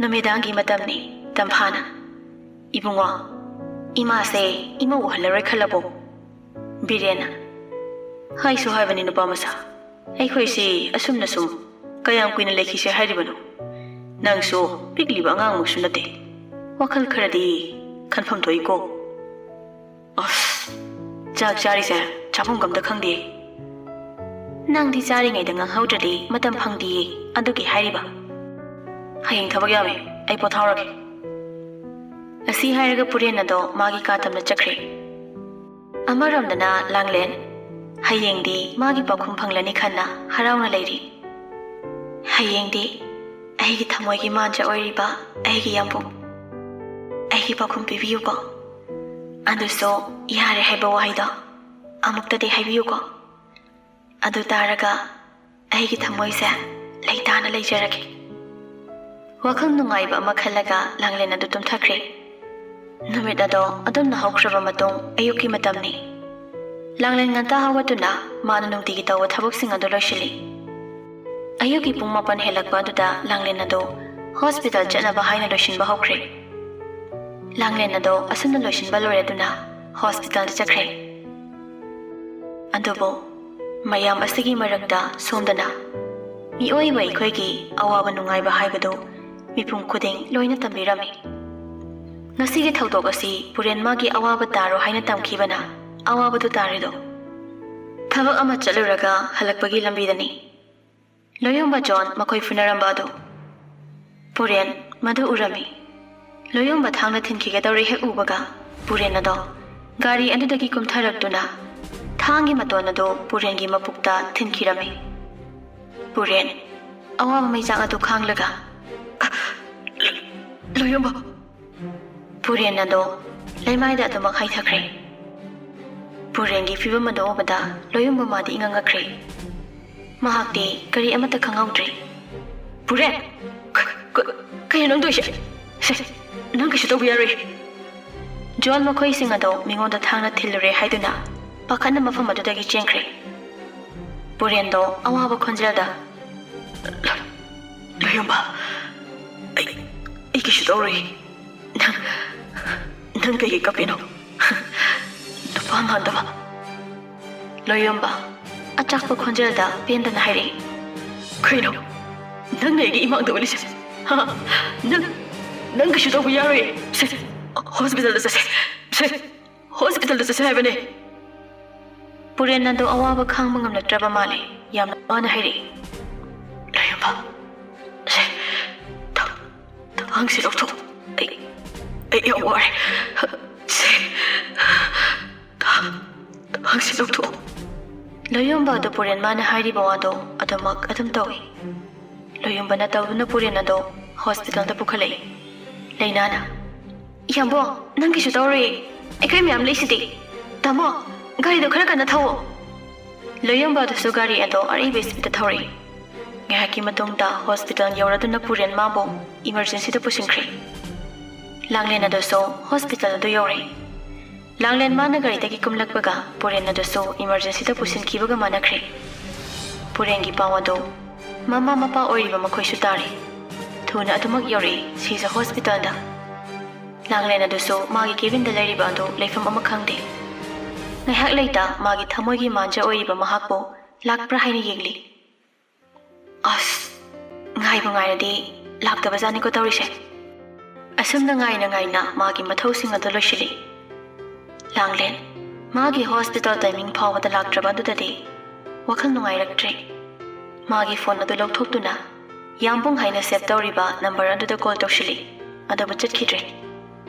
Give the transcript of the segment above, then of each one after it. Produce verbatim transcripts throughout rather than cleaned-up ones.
ꯅꯨꯃꯤꯗꯥꯡꯒꯤ ꯃꯇꯝꯅꯤ꯫ ꯇꯝꯐꯥꯅ, "ꯏꯕꯨꯡꯉꯣ, ꯏꯃꯥꯁꯦ ꯏꯃꯧ ꯎꯍꯜꯂꯔꯣꯏ ꯈꯜꯂꯕꯣ?" ꯕꯤꯔꯦꯟꯅ, "ꯍꯥꯏꯁꯨ ꯍꯥꯏꯕꯅꯤ ꯅꯨꯄꯥ ꯃꯆꯥ, ꯑꯩꯈꯣꯏꯁꯤ ꯑꯁꯨꯝꯅ ꯁꯨꯝ ꯀꯌꯥꯝ ꯀꯨꯏꯅ ꯂꯩꯈꯤꯁꯦ ꯍꯥꯏꯔꯤꯕꯅꯣ? ꯅꯪꯁꯨ ꯄꯤꯛꯂꯤꯕ ꯑꯉꯥꯡꯃꯛꯁꯨ ꯅꯠꯇꯦ, ꯋꯥꯈꯜ ꯈꯔꯗꯤ ꯈꯟꯐꯝ ꯊꯣꯛꯏꯀꯣ꯫ ꯑꯁ, ꯆꯥꯛ ꯆꯥꯔꯤꯁꯦ ꯆꯥꯐꯝ ꯑꯝꯇ ꯈꯪꯗꯦ꯫ ꯅꯪꯗꯤ ꯆꯥꯔꯤꯉꯩꯗ ꯉꯥꯡꯍꯧꯗ꯭ꯔꯗꯤ ꯃꯇꯝ ꯐꯪꯗꯤꯌꯦ, ꯑꯗꯨꯒꯤ ꯍꯥꯏꯔꯤꯕ꯫ ꯍꯌꯦꯡ ꯊꯕꯛ ꯌꯥꯝꯃꯤ, ꯑꯩ ꯄꯣꯊꯥꯎꯔꯒꯦ꯫" ꯑꯁꯤ ꯍꯥꯏꯔꯒ ꯄꯨꯔꯦꯟ ꯑꯗꯣ ꯃꯥꯒꯤ ꯀꯥ ꯇꯝꯅ ꯆꯠꯈ꯭ꯔꯦ꯫ ꯑꯃꯔꯣꯝꯗꯅ ꯂꯥꯡꯂꯦꯟ, ꯍꯌꯦꯡꯗꯤ ꯃꯥꯒꯤ ꯄꯥꯎꯈꯨꯝ ꯐꯪꯂꯅꯤ ꯈꯟꯅ ꯍꯔꯥꯎꯅ ꯂꯩꯔꯤ꯫ "ꯍꯌꯦꯡꯗꯤ ꯑꯩꯒꯤ ꯊꯃꯣꯏꯒꯤ ꯃꯥꯟꯖ ꯑꯣꯏꯔꯤꯕ ꯑꯩꯒꯤ ꯌꯥꯝꯕꯨꯡ, ꯑꯩꯒꯤ ꯄꯥꯎꯈꯨꯝ ꯄꯤꯕꯤꯌꯨꯀꯣ꯫ ꯑꯗꯨꯁꯨ ꯌꯥꯔꯦ ꯍꯥꯏꯕ ꯋꯥꯍꯩꯗꯣ ꯑꯃꯨꯛꯇꯗꯤ ꯍꯥꯏꯕꯤꯌꯨꯀꯣ꯫ ꯑꯗꯨ ꯇꯥꯔꯒ ꯑꯩꯒꯤ ꯊꯃꯣꯏꯁꯦ ꯂꯩꯇꯥꯅ ꯂꯩꯖꯔꯒꯦ꯫" ꯋꯥꯈꯜ ꯅꯨꯡꯉꯥꯏꯕ ꯑꯃ ꯈꯜꯂꯒ ꯂꯥꯡꯂꯦꯟ ꯑꯗꯨ ꯇꯨꯝꯊꯈ꯭ꯔꯦ꯫ ꯅꯨꯃꯤꯠ ꯑꯗꯣ ꯑꯗꯨꯝꯅ ꯍꯧꯈ꯭ꯔꯕ ꯃꯇꯨꯡ ꯑꯌꯨꯛꯀꯤ ꯃꯇꯝꯅꯤ꯫ ꯂꯥꯡꯂꯦꯟ ꯉꯟꯇꯥ ꯍꯧꯒꯠꯇꯨꯅ ꯃꯥꯅ ꯅꯨꯡꯇꯤꯒꯤ ꯇꯧꯕ ꯊꯕꯛꯁꯤꯡ ꯑꯗꯨ ꯂꯣꯏꯁꯤꯜꯂꯤ꯫ ꯑꯌꯨꯛꯀꯤ ꯄꯨꯡ ꯃꯥꯄꯟ ꯍꯦꯜꯂꯛꯄ ꯑꯗꯨꯗ ꯂꯥꯡꯂꯦꯟ ꯑꯗꯨ ꯍꯣꯁꯄꯤꯇꯥꯜ ꯆꯠꯅꯕ ꯍꯥꯏꯅ ꯂꯣꯏꯁꯤꯟꯕ ꯍꯧꯈ꯭ꯔꯦ꯫ ꯂꯥꯡꯂꯦꯟ ꯑꯗꯣ ꯑꯁꯨꯝꯅ ꯂꯣꯏꯁꯤꯟꯕ ꯂꯣꯏꯔꯗꯨꯅ ꯍꯣꯁꯄꯤꯇꯥꯜꯗ ꯆꯠꯈ꯭ꯔꯦ꯫ ꯑꯗꯨꯕꯨ ꯃꯌꯥꯝ ꯑꯁꯤꯒꯤ ꯃꯔꯛꯇ ꯁꯣꯝꯗꯅ ꯃꯤꯑꯣꯏꯕ ꯑꯩꯈꯣꯏꯒꯤ ꯑꯋꯥꯕ ꯅꯨꯡꯉꯥꯏꯕ ꯍꯥꯏꯕꯗꯨ ꯃꯤꯄꯨꯝ ꯈꯨꯗꯤꯡ ꯂꯣꯏꯅ ꯇꯝꯕꯤꯔꯝꯃꯤ꯫ ꯉꯁꯤꯒꯤ ꯊꯧꯗꯣꯛ ꯑꯁꯤ ꯄꯨꯔꯦꯟ ꯃꯥꯒꯤ ꯑꯋꯥꯕ ꯇꯥꯔꯣ ꯍꯥꯏꯅ ꯇꯝꯈꯤꯕꯅ ꯑꯋꯥꯕꯗꯨ ꯇꯥꯔꯤꯗꯣ꯫ ꯊꯕꯛ ꯑꯃ ꯆꯠꯂꯨꯔꯒ ꯍꯜꯂꯛꯄꯒꯤ ꯂꯝꯕꯤꯗꯅꯤ ꯂꯣꯌꯣꯝꯕ ꯖꯣꯟ ꯃꯈꯣꯏ ꯐꯨꯅꯔꯝꯕ ꯑꯗꯨ꯫ ꯄꯨꯔꯦꯟ ꯃꯗꯨ ꯎꯔꯝꯃꯤ꯫ ꯂꯣꯌꯣꯝꯕ ꯊꯥꯡꯅ ꯊꯤꯟꯈꯤꯒꯗꯧꯔꯦ ꯍꯦꯛ ꯎꯕꯒ ꯄꯨꯔꯦꯟ ꯑꯗꯣ ꯒꯥꯔꯤ ꯑꯗꯨꯗꯒꯤ ꯀꯨꯝꯊꯔꯛꯇꯨꯅ ꯊꯥꯡꯒꯤ ꯃꯇꯣꯟ ꯑꯗꯨ ꯄꯨꯔꯦꯟꯒꯤ ꯃꯄꯨꯛꯇ ꯊꯤꯟꯈꯤꯔꯝꯃꯤ꯫ ꯄꯨꯔꯦꯟ ꯑꯋꯥꯕ ꯃꯩꯆꯥꯛ ꯑꯗꯨ ꯈꯥꯡꯂꯒ, "ꯂꯣꯌꯣꯝꯕ!" ꯄꯨꯔꯦꯟ ꯑꯗꯣ ꯂꯩꯃꯥꯏꯗ ꯑꯗꯨꯃꯛ ꯍꯩꯊꯈ꯭ꯔꯦ꯫ ꯄꯨꯔꯦꯟꯒꯤ ꯐꯤꯕꯝ ꯑꯗꯨ ꯎꯕꯗ ꯂꯣꯌꯣꯝꯕ ꯃꯥꯗꯤ ꯏꯉꯛ ꯉꯛꯈ꯭ꯔꯦ꯫ ꯃꯍꯥꯛꯇꯤ ꯀꯔꯤ ꯑꯃꯠꯇ ꯈꯪꯍꯧꯗ꯭ꯔꯦ꯫ "ꯄꯨꯔꯦꯟ! ꯀ-, ꯀ-, ꯀꯩꯅꯣ ꯅꯪ ꯇꯧꯔꯤꯁꯦ? ꯁꯦ, ꯅꯪ ꯀꯩꯁꯨ ꯇꯧꯕ ꯌꯥꯔꯣꯏ!" ꯖꯣꯟ ꯃꯈꯣꯏꯁꯤꯡ ꯑꯗꯣ ꯃꯤꯉꯣꯟꯗ ꯊꯥꯡꯅ ꯊꯤꯜꯂꯨꯔꯦ ꯍꯥꯏꯗꯨꯅ ꯄꯥꯈꯠꯅ ꯃꯐꯝ ꯑꯗꯨꯗꯒꯤ ꯆꯦꯟꯈ꯭ꯔꯦ꯫ ꯄꯨꯔꯦꯟꯗꯣ ꯑꯋꯥꯕ ꯈꯣꯟꯖꯦꯜꯗ, "ꯂꯣꯌꯣꯝꯕ, ꯑꯩ, ꯀꯩꯁꯨ ꯇꯧꯔꯣꯏ꯫ ꯅꯪ ꯅꯪ ꯀꯩꯒꯤ ꯀꯞꯄꯤꯅꯣ? ꯅꯨꯄꯥ ꯃꯥꯟꯗꯕ꯫ ꯂꯣꯌꯣꯝꯕ ꯑꯆꯥꯛꯄ ꯈꯣꯟꯖꯦꯜꯗ ꯄꯦꯟꯗꯅ ꯍꯥꯏꯔꯛꯏ꯫ ꯀꯩꯅꯣ ꯅꯪꯅ ꯑꯩꯒꯤ ꯏꯃꯥꯡꯗ ꯎꯠꯂꯤꯁꯦ? ꯍꯥ? ꯅꯪ ꯅꯪ ꯀꯩꯁꯨ ꯇꯧꯕ ꯌꯥꯔꯣꯏ꯫ ꯁꯦ, ꯍꯣꯁꯄꯤꯇꯥꯜꯗ ꯆꯠꯁꯦ꯫ ꯁꯦ, ꯍꯣꯁꯄꯤꯇꯥꯜꯗ ꯆꯠꯁꯦ ꯍꯥꯏꯕꯅꯦ꯫ ꯄꯨꯔꯦꯟ ꯑꯗꯣ ꯑꯋꯥꯕ ꯈꯥꯡꯕ ꯉꯝꯂꯛꯇ꯭ꯔꯕ ꯃꯥꯜꯂꯦ꯫ ꯌꯥꯝꯅ ꯋꯥꯅ ꯍꯥꯏꯔꯛꯏ꯫ ꯂꯣꯌꯣꯝꯕ, ꯁꯦ, ꯊ- ꯊꯥꯡꯁꯤ ꯂꯧꯊꯣꯛ꯫ ꯑꯩ ꯑꯩ ꯌꯥꯝ ꯋꯥꯔꯦ꯫ ꯁꯦ, ꯊꯥꯡ- ꯊꯥꯡꯁꯤ ꯂꯧꯊꯣꯛ꯫ ꯂꯣꯌꯣꯝꯕ ꯑꯗꯨ ꯄꯨꯔꯦꯟ ꯃꯥꯅ ꯍꯥꯏꯔꯤꯕ ꯋꯥꯗꯣ ꯑꯗꯨꯃꯛ ꯑꯗꯨꯝ ꯇꯧꯏ꯫ ꯂꯣꯌꯣꯝꯕꯅ ꯇꯧꯗꯨꯅ ꯄꯨꯔꯦꯟ ꯑꯗꯣ ꯍꯣꯁꯄꯤꯇꯥꯜꯗ ꯄꯨꯈꯠꯂꯛꯏ꯫ ꯂꯩꯅꯥꯅ, "ꯌꯥꯝꯕꯣ, ꯅꯪ ꯀꯩꯁꯨ ꯇꯧꯔꯣꯏ꯫ ꯑꯩꯈꯣꯏ ꯃꯌꯥꯝ ꯂꯩꯁꯤꯗꯤ꯫ ꯇꯥꯃꯣ, ꯒꯥꯔꯤꯗꯣ ꯈꯔ ꯀꯟꯅ ꯊꯧꯋꯣ꯫" ꯂꯣꯌꯣꯝꯕ ꯑꯗꯨꯁꯨ ꯒꯥꯔꯤ ꯑꯗꯣ ꯑꯔꯤꯕ ꯁ꯭ꯄꯤꯗꯇ ꯊꯧꯔꯛꯏ꯫ ꯉꯥꯏꯍꯥꯛꯀꯤ ꯃꯇꯨꯡꯗ ꯍꯣꯁꯄꯤꯇꯥꯜ ꯌꯧꯔꯗꯨꯅ ꯄꯨꯔꯦꯟ ꯃꯥꯕꯨ ꯏꯃꯔꯖꯦꯟꯁꯤꯗ ꯄꯨꯁꯤꯟꯈ꯭ꯔꯦ꯫ ꯂꯥꯡꯂꯦꯟ ꯑꯗꯨꯁꯨ ꯍꯣꯁꯄꯤꯇꯥꯜ ꯑꯗꯨ ꯌꯧꯔꯦ꯫ ꯂꯥꯡꯂꯦꯟ ꯃꯥꯅ ꯒꯥꯔꯤꯗꯒꯤ ꯀꯨꯝꯂꯛꯄꯒ ꯄꯨꯔꯦꯟ ꯑꯗꯨꯁꯨ ꯏꯃꯔꯖꯦꯟꯁꯤꯗ ꯄꯨꯁꯤꯟꯈꯤꯕꯒ ꯃꯥꯟꯅꯈ꯭ꯔꯦ꯫ ꯄꯨꯔꯦꯟꯒꯤ ꯄꯥꯎ ꯑꯗꯨ ꯃꯃꯥ ꯃꯄꯥ ꯑꯣꯏꯔꯤꯕ ꯃꯈꯣꯏꯁꯨ ꯇꯥꯔꯦ꯫ ꯊꯨꯅ ꯑꯗꯨꯃꯛ ꯌꯧꯔꯛꯏ ꯁꯤꯖ ꯍꯣꯁꯄꯤꯇꯥꯜꯗ꯫ ꯂꯥꯡꯂꯦꯟ ꯑꯗꯨꯁꯨ ꯃꯥꯒꯤ ꯀꯦꯕꯤꯟꯗ ꯂꯩꯔꯤꯕ ꯑꯗꯨ ꯂꯩꯐꯝ ꯑꯃ ꯈꯪꯗꯦ꯫ ꯉꯥꯏꯍꯥꯛ ꯂꯩꯇ ꯃꯥꯒꯤ ꯊꯃꯣꯏꯒꯤ ꯃꯥꯟꯖ ꯑꯣꯏꯔꯤꯕ ꯃꯍꯥꯛꯄꯨ ꯂꯥꯛꯄ꯭ꯔꯥ ꯍꯥꯏꯅ ꯌꯦꯡꯂꯤ꯫ ꯑꯁ, ꯉꯥꯏꯕꯨ ꯉꯥꯏꯔꯗꯤ ꯂꯥꯛꯇꯕꯖꯥꯠꯅꯤꯀꯣ ꯇꯧꯔꯤꯁꯦ꯫ ꯑꯁꯨꯝꯅ ꯉꯥꯏꯅ ꯉꯥꯏꯅ ꯃꯥꯒꯤ ꯃꯊꯧꯁꯤꯡ ꯑꯗꯨ ꯂꯣꯏꯁꯤꯜꯂꯤ꯫ ꯂꯥꯡꯂꯦꯟ ꯃꯥꯒꯤ ꯍꯣꯁꯄꯤꯇꯥꯜ ꯇꯥꯏꯃꯤꯡ ꯐꯥꯎꯕꯗ ꯂꯥꯛꯇ꯭ꯔꯕ ꯑꯗꯨꯗꯗꯤ ꯋꯥꯈꯜ ꯅꯨꯡꯉꯥꯏꯔꯛꯇ꯭ꯔꯦ꯫ ꯃꯥꯒꯤ ꯐꯣꯟ ꯑꯗꯨ ꯂꯧꯊꯣꯛꯇꯨꯅ ꯌꯥꯝꯕꯨꯡ ꯍꯥꯏꯅ ꯁꯦꯚ ꯇꯧꯔꯤꯕ ꯅꯝꯕꯔ ꯑꯗꯨꯗ ꯀꯣꯜ ꯇꯧꯁꯤꯜꯂꯤ, ꯑꯗꯨꯕꯨ ꯆꯠꯈꯤꯗ꯭ꯔꯦ꯫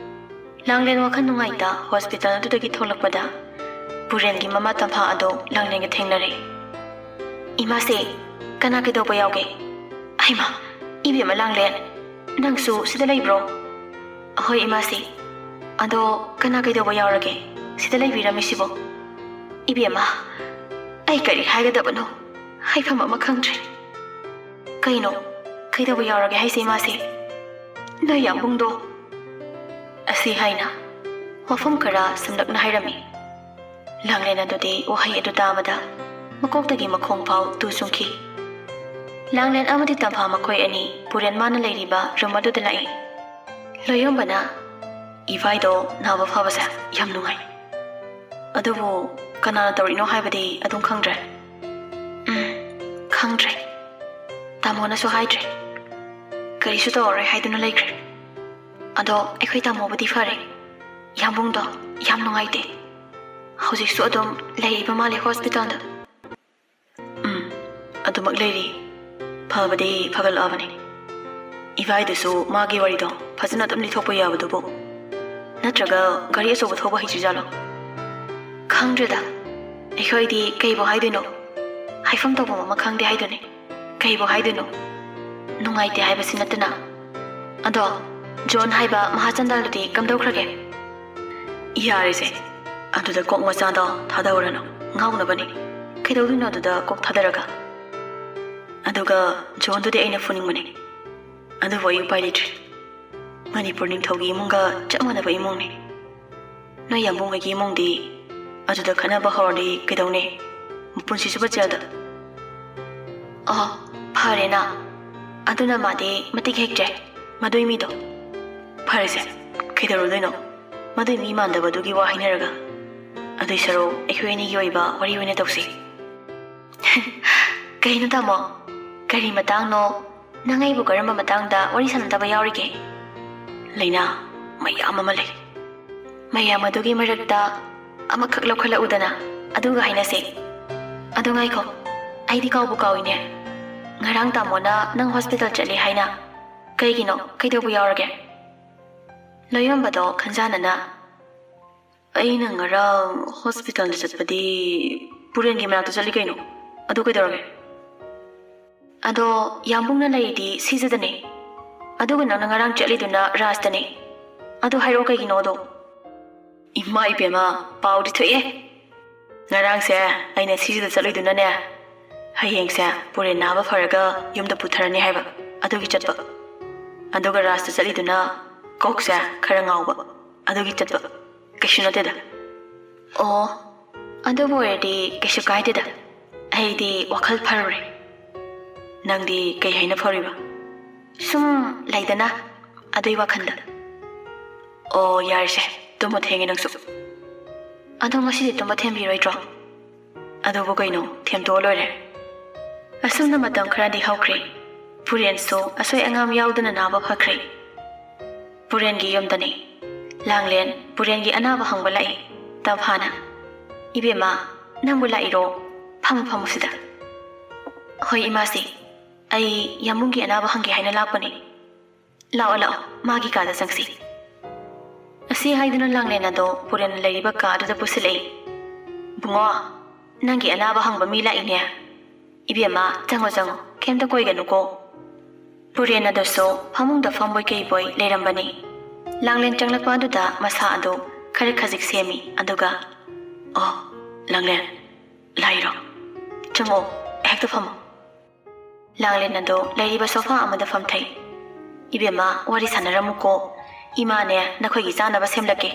ꯂꯥꯡꯂꯦꯟ ꯋꯥꯈꯜ ꯅꯨꯡꯉꯥꯏꯇ ꯍꯣꯁꯄꯤꯇꯥꯜ ꯑꯗꯨꯗꯒꯤ ꯊꯣꯛꯂꯛꯄꯗ ꯄꯨꯔꯦꯟꯒꯤ ꯃꯃꯥ ꯇꯝꯐꯥ ꯑꯗꯣ ꯂꯥꯡꯂꯦꯟꯒ ꯊꯦꯡꯅꯔꯦ꯫ "ꯏꯃꯥꯁꯦ, ꯀꯅꯥ ꯀꯩꯗꯧꯕ ꯌꯥꯎꯒꯦ?" "ꯍꯩꯃꯥ, ꯏꯕꯦꯝꯃ ꯂꯥꯡꯂꯦꯟ, ꯅꯪꯁꯨ ꯁꯤꯗ ꯂꯩꯕ꯭ꯔꯣ?" "ꯑꯍꯣꯏ ꯏꯃꯥꯁꯦ꯫ ꯑꯗꯣ ꯀꯅꯥ ꯀꯩꯗꯧꯕ ꯌꯥꯎꯔꯒꯦ ꯁꯤꯗ ꯂꯩꯕꯤꯔꯝꯃꯤꯁꯤꯕꯣ?" "ꯏꯕꯦꯝꯃ, ꯑꯩ ꯀꯔꯤ ꯍꯥꯏꯒꯗꯕꯅꯣ, ꯍꯥꯏꯐꯝ ꯑꯃ ꯈꯪꯗ꯭ꯔꯦ꯫" "ꯀꯩꯅꯣ, ꯀꯩꯗꯧꯕ ꯌꯥꯎꯔꯒꯦ ꯍꯥꯏꯁꯦ ꯏꯃꯥꯁꯦ?" "ꯅꯣꯏ ꯌꯥꯝꯕꯨꯡꯗꯣ꯫" ꯑꯁꯤ ꯍꯥꯏꯅ ꯋꯥꯐꯝ ꯈꯔ ꯁꯝꯂꯞꯅ ꯍꯥꯏꯔꯝꯃꯤ꯫ ꯂꯥꯡꯂꯦꯟ ꯑꯗꯨꯗꯤ ꯋꯥꯍꯩ ꯑꯗꯨ ꯇꯥꯕꯗ ꯃꯀꯣꯛꯇꯒꯤ ꯃꯈꯣꯡ ꯐꯥꯎ ꯇꯨ ꯆꯨꯡꯈꯤ꯫ ꯂꯥꯡꯂꯦꯟ ꯑꯃꯗꯤ ꯇꯝꯐꯥ ꯃꯈꯣꯏ ꯑꯅꯤ ꯄꯨꯔꯦꯟ ꯃꯥꯅ ꯂꯩꯔꯤꯕ ꯔꯨꯝ ꯑꯗꯨꯗ ꯂꯥꯛꯏ꯫ ꯂꯣꯌꯣꯝꯕꯅ, "ꯏꯚꯥꯏꯗꯣ ꯅꯥꯕ ꯐꯕꯁꯦ ꯌꯥꯝ ꯅꯨꯡꯉꯥꯏ꯫ ꯑꯗꯨꯕꯨ ꯀꯅꯥꯅ ꯇꯧꯔꯤꯅꯣ ꯍꯥꯏꯕꯗꯤ ꯑꯗꯨꯝ ꯈꯪꯗ꯭ꯔꯦ?" "ꯎꯝ, ꯈꯪꯗ꯭ꯔꯦ꯫ ꯇꯥꯃꯣꯅꯁꯨ ꯍꯥꯏꯗ꯭ꯔꯦ꯫ ꯀꯔꯤꯁꯨ ꯇꯧꯔꯔꯣꯏ ꯍꯥꯏꯗꯨꯅ ꯂꯩꯈ꯭ꯔꯦ꯫ ꯑꯗꯣ ꯑꯩꯈꯣꯏ ꯇꯥꯃꯣꯕꯨꯗꯤ ꯐꯔꯦ꯫ ꯌꯥꯝꯕꯨꯡꯗꯣ ꯌꯥꯝ ꯅꯨꯡꯉꯥꯏꯇꯦ꯫ ꯍꯧꯖꯤꯛꯁꯨ ꯑꯗꯨꯝ ꯂꯩꯔꯤꯕ ꯃꯥꯜꯂꯦ ꯍꯣꯁꯄꯤꯇꯥꯜꯗ꯫" "ꯎꯝ, ꯑꯗꯨꯃꯛ ꯂꯩꯔꯤ꯫ ꯐꯕꯗꯤ ꯐꯒꯠꯂꯛꯑꯕꯅꯤ꯫ ꯏꯚꯥꯏꯗꯨꯁꯨ ꯃꯥꯒꯤ ꯋꯥꯔꯤꯗꯣ ꯐꯖꯅ ꯑꯗꯨꯝ ꯂꯤꯊꯣꯛꯄ ꯌꯥꯕꯗꯨꯕꯨ꯫ ꯅꯠꯇ꯭ꯔꯒ ꯒꯥꯔꯤ ꯑꯆꯧꯕ ꯊꯧꯕ ꯍꯩꯇ꯭ꯔꯤꯖꯥꯠꯂꯣ?" "ꯈꯪꯗ꯭ꯔꯦꯗ꯫ ꯑꯩꯈꯣꯏꯗꯤ ꯀꯩꯕꯨ ꯍꯥꯏꯗꯣꯏꯅꯣ? ꯍꯥꯏꯐꯝ ꯇꯧꯐꯝ ꯑꯃ ꯈꯪꯗꯦ ꯍꯥꯏꯗꯨꯅꯤ꯫ ꯀꯩꯕꯨ ꯍꯥꯏꯗꯣꯏꯅꯣ? ꯅꯨꯡꯉꯥꯏꯇꯦ ꯍꯥꯏꯕꯁꯤ ꯅꯠꯇꯅ꯫ ꯑꯗꯣ ꯖꯣꯟ ꯍꯥꯏꯕ ꯃꯍꯥꯆꯟꯗꯥꯜꯗꯨꯗꯤ ꯀꯝꯗꯧꯈ꯭ꯔꯒꯦ?" "ꯌꯥꯔꯦꯁꯦ, ꯑꯗꯨꯗ ꯀꯣꯛ ꯃꯆꯥꯗꯣ ꯊꯥꯗꯧꯔꯅꯨ꯫ ꯉꯥꯎꯅꯕꯅꯤ꯫ ꯀꯩꯗꯧꯗꯣꯏꯅꯣ ꯑꯗꯨꯗ ꯀꯣꯛ ꯊꯥꯗꯔꯒ? ꯑꯗꯨꯒ ꯖꯣꯟꯗꯨꯗꯤ ꯑꯩꯅ ꯐꯨꯅꯤꯡꯕꯅꯤ꯫ ꯑꯗꯨꯕꯨ ꯑꯩ ꯎꯄꯥꯏ ꯂꯩꯇ꯭ꯔꯦ꯫ ꯃꯅꯤꯄꯨꯔ ꯅꯤꯡꯊꯧꯒꯤ ꯏꯃꯨꯡꯒ ꯆꯞ ꯃꯥꯟꯅꯕ ꯏꯃꯨꯡꯅꯤ꯫ ꯅꯣꯏ ꯌꯥꯝꯕꯨꯡ ꯍꯣꯏꯒꯤ ꯏꯃꯨꯡꯗꯤ ꯑꯗꯨꯗ ꯈꯠꯅꯕ ꯍꯧꯔꯗꯤ ꯀꯩꯗꯧꯅꯤ? ꯃꯄꯨꯟꯁꯤ ꯆꯨꯞꯄ ꯖꯦꯜꯗ?" "ꯑꯣ, ꯐꯔꯦꯅ꯫ ꯑꯗꯨꯅ ꯃꯥꯗꯤ ꯃꯇꯤꯛ ꯍꯦꯛꯇ꯭ꯔꯦ, ꯃꯗꯨꯏ ꯃꯤꯗꯣ꯫" "ꯐꯔꯦꯁꯦ, ꯀꯩꯗꯧꯔꯨꯗꯣꯏꯅꯣ? ꯃꯗꯨꯏ ꯃꯤ ꯃꯥꯟꯗꯕꯗꯨꯒꯤ ꯋꯥ ꯍꯥꯏꯅꯔꯒ꯫ ꯑꯗꯨꯏ ꯁꯔꯨꯛ ꯑꯩꯈꯣꯏ ꯑꯅꯤꯒꯤ ꯑꯣꯏꯕ ꯋꯥꯔꯤ ꯑꯣꯏꯅ ꯇꯧꯁꯤ꯫" "ꯀꯩꯅꯣ ꯇꯥꯃꯣ? ꯀꯔꯤ ꯃꯇꯥꯡꯅꯣ? ꯅꯪ ꯑꯩꯕꯨ ꯀꯔꯝꯕ ꯃꯇꯥꯡꯗ ꯋꯥꯔꯤ ꯁꯥꯟꯅꯗꯕ ꯌꯥꯎꯔꯤꯒꯦ?" "ꯂꯩꯅꯥ ꯃꯌꯥꯝ ꯑꯃ ꯂꯩ꯫" "ꯃꯌꯥꯝ ꯑꯗꯨꯒꯤ ꯃꯔꯛꯇ ꯑꯃꯈꯛ ꯂꯧꯈꯠꯂꯛꯎꯗꯅ, ꯑꯗꯨꯒ ꯍꯥꯏꯅꯁꯦ꯫" "ꯑꯗꯨ ꯉꯥꯏꯈꯣ, ꯑꯩꯗꯤ ꯀꯥꯎꯕꯨ ꯀꯥꯎꯏꯅꯦ꯫ ꯉꯔꯥꯡ ꯇꯥꯃꯣꯅ ꯅꯪ ꯍꯣꯁꯄꯤꯇꯥꯜ ꯆꯠꯂꯤ ꯍꯥꯏꯅ꯫ ꯀꯩꯒꯤꯅꯣ? ꯀꯩꯗꯧꯕ ꯌꯥꯎꯔꯒꯦ?" ꯂꯣꯌꯣꯝꯕꯗꯣ ꯈꯟꯖꯥꯅꯅ, "ꯑꯩꯅ ꯉꯔꯥꯡ ꯍꯣꯁꯄꯤꯇꯥꯜꯗ ꯆꯠꯄꯗꯤ ꯄꯨꯔꯦꯟꯒꯤ ꯃꯅꯥꯛꯇ ꯆꯠꯂꯤ ꯀꯩꯅꯣ꯫ ꯑꯗꯨ ꯀꯩꯗꯧꯔꯒꯦ?" "ꯑꯗꯣ ꯌꯥꯝꯕꯨꯡꯅ ꯂꯩꯔꯤꯗꯤ ꯁꯤꯖꯗꯅꯦ꯫ ꯑꯗꯨꯒ ꯅꯪꯅ ꯉꯔꯥꯡ ꯆꯠꯂꯤꯗꯨꯅ ꯔꯥꯖꯇꯅꯦ꯫ ꯑꯗꯨ ꯍꯥꯏꯔꯛꯑꯣ ꯀꯩꯒꯤꯅꯣꯗꯣ?" "ꯏꯃꯥ ꯏꯕꯦꯝꯃ, ꯄꯥꯎꯗꯤ ꯊꯣꯛꯑꯦ꯫ ꯉꯔꯥꯡꯁꯦ ꯑꯩꯅ ꯁꯤꯖꯗ ꯆꯠꯂꯨꯏꯗꯨꯅꯅꯦ, ꯍꯌꯦꯡꯁꯦ ꯄꯨꯔꯦꯟ ꯅꯥꯕ ꯐꯔꯒ ꯌꯨꯝꯗ ꯄꯨꯊꯔꯅꯤ ꯍꯥꯏꯕ, ꯑꯗꯨꯒꯤ ꯆꯠꯄ꯫ ꯑꯗꯨꯒ ꯔꯥꯖꯇ ꯆꯠꯂꯤꯗꯨꯅ ꯀꯣꯛꯁꯦ ꯈꯔ ꯉꯥꯎꯕ, ꯑꯗꯨꯒꯤ ꯆꯠꯄ꯫ ꯀꯩꯁꯨ ꯅꯠꯇꯦꯗ꯫" "ꯑꯣ, ꯑꯗꯨꯕꯨ ꯑꯣꯏꯔꯗꯤ ꯀꯩꯁꯨ ꯀꯥꯏꯗꯦꯗ꯫ ꯑꯩꯗꯤ ꯋꯥꯈꯜ ꯐꯔꯨꯔꯦ꯫" "ꯅꯪꯗꯤ ꯀꯩ ꯍꯥꯏꯅ ꯐꯔꯤꯕ?" "ꯁꯨꯝ ꯂꯩꯗꯅ, ꯑꯗꯨꯏ ꯋꯥꯈꯜꯗ꯫" ꯑꯣ, ꯌꯥꯔꯦꯁꯦ, ꯇꯨꯝꯕ ꯊꯦꯡꯉꯦ ꯅꯪꯁꯨ꯫ ꯑꯗꯣ ꯉꯁꯤꯗꯤ ꯇꯨꯝꯕ ꯊꯦꯝꯕꯤꯔꯣꯏꯗ꯭ꯔꯣ? ꯑꯗꯨꯕꯨ ꯀꯩꯅꯣ, ꯊꯦꯝꯗꯣꯛꯑ ꯂꯣꯏꯔꯦ꯫ ꯑꯁꯨꯝꯅ ꯃꯇꯝ ꯈꯔꯗꯤ ꯍꯧꯈ꯭ꯔꯦ꯫ ꯄꯨꯔꯦꯟꯁꯨ ꯑꯁꯣꯏ ꯑꯉꯥꯝ ꯌꯥꯎꯗꯅ ꯅꯥꯕ ꯐꯈ꯭ꯔꯦ꯫ ꯄꯨꯔꯦꯟꯒꯤ ꯌꯨꯝꯗꯅꯤ꯫ ꯂꯥꯡꯂꯦꯟ ꯄꯨꯔꯦꯟꯒꯤ ꯑꯅꯥꯕ ꯍꯪꯕ ꯂꯥꯛꯏ꯫ ꯇꯝꯐꯥꯅ, "ꯏꯕꯦꯝꯃ, ꯅꯪꯕꯨ ꯂꯥꯛꯏꯔꯣ? ꯐꯝꯃꯨ, ꯐꯝꯃꯨ ꯁꯤꯗ꯫" "ꯍꯣꯏ ꯏꯃꯥꯁꯤ, ꯑꯩ ꯌꯥꯝꯕꯨꯡꯒꯤ ꯑꯅꯥꯕ ꯍꯪꯒꯦ ꯍꯥꯏꯅ ꯂꯥꯛꯄꯅꯤ꯫" "ꯂꯥꯛꯑꯣ, ꯂꯥꯛꯑꯣ, ꯃꯥꯒꯤ ꯀꯥꯗ ꯆꯪꯁꯤ꯫" ꯑꯁꯤ ꯍꯥꯏꯗꯨꯅ ꯂꯥꯡꯂꯦꯟ ꯑꯗꯣ ꯄꯨꯔꯦꯟꯅ ꯂꯩꯔꯤꯕ ꯀꯥꯗꯨꯗ ꯄꯨꯁꯤꯜꯂꯛꯏ꯫ "ꯕꯨꯡꯉꯣ, ꯅꯪꯒꯤ ꯑꯅꯥꯕ ꯍꯪꯕ ꯃꯤ ꯂꯥꯛꯏꯅꯦ꯫ ꯏꯕꯦꯝꯃ, ꯆꯪꯉꯣ, ꯆꯪꯉꯣ, ꯀꯩꯝꯇ ꯀꯣꯏꯒꯅꯨꯀꯣ꯫" ꯄꯨꯔꯦꯟ ꯑꯗꯨꯁꯨ ꯐꯃꯨꯡꯗ ꯐꯝꯕꯣꯏ ꯀꯩꯕꯣꯏ ꯂꯩꯔꯝꯕꯅꯤ꯫ ꯂꯥꯡꯂꯦꯟ ꯆꯪꯂꯛꯄ ꯑꯗꯨꯗ ꯃꯁꯥ ꯑꯗꯨ ꯈꯔ ꯈꯖꯤꯛ ꯁꯦꯝꯃꯤ, ꯑꯗꯨꯒ, "ꯑꯣ, ꯂꯥꯡꯂꯦꯟ, ꯂꯥꯛꯏꯔꯣ? ꯆꯪꯉꯣ, ꯍꯦꯛꯇ ꯐꯝꯃꯣ꯫" ꯂꯥꯡꯂꯦꯟ ꯑꯗꯣ ꯂꯩꯔꯤꯕ ꯁꯣꯐꯥ ꯑꯃꯗ ꯐꯝꯊꯩ꯫ "ꯏꯕꯦꯝꯃ, ꯋꯥꯔꯤ ꯁꯥꯟꯅꯔꯝꯃꯨꯀꯣ꯫ ꯏꯃꯥꯅꯦ, ꯅꯈꯣꯏꯒꯤ ꯆꯥꯅꯕ ꯁꯦꯝꯂꯛꯀꯦ꯫"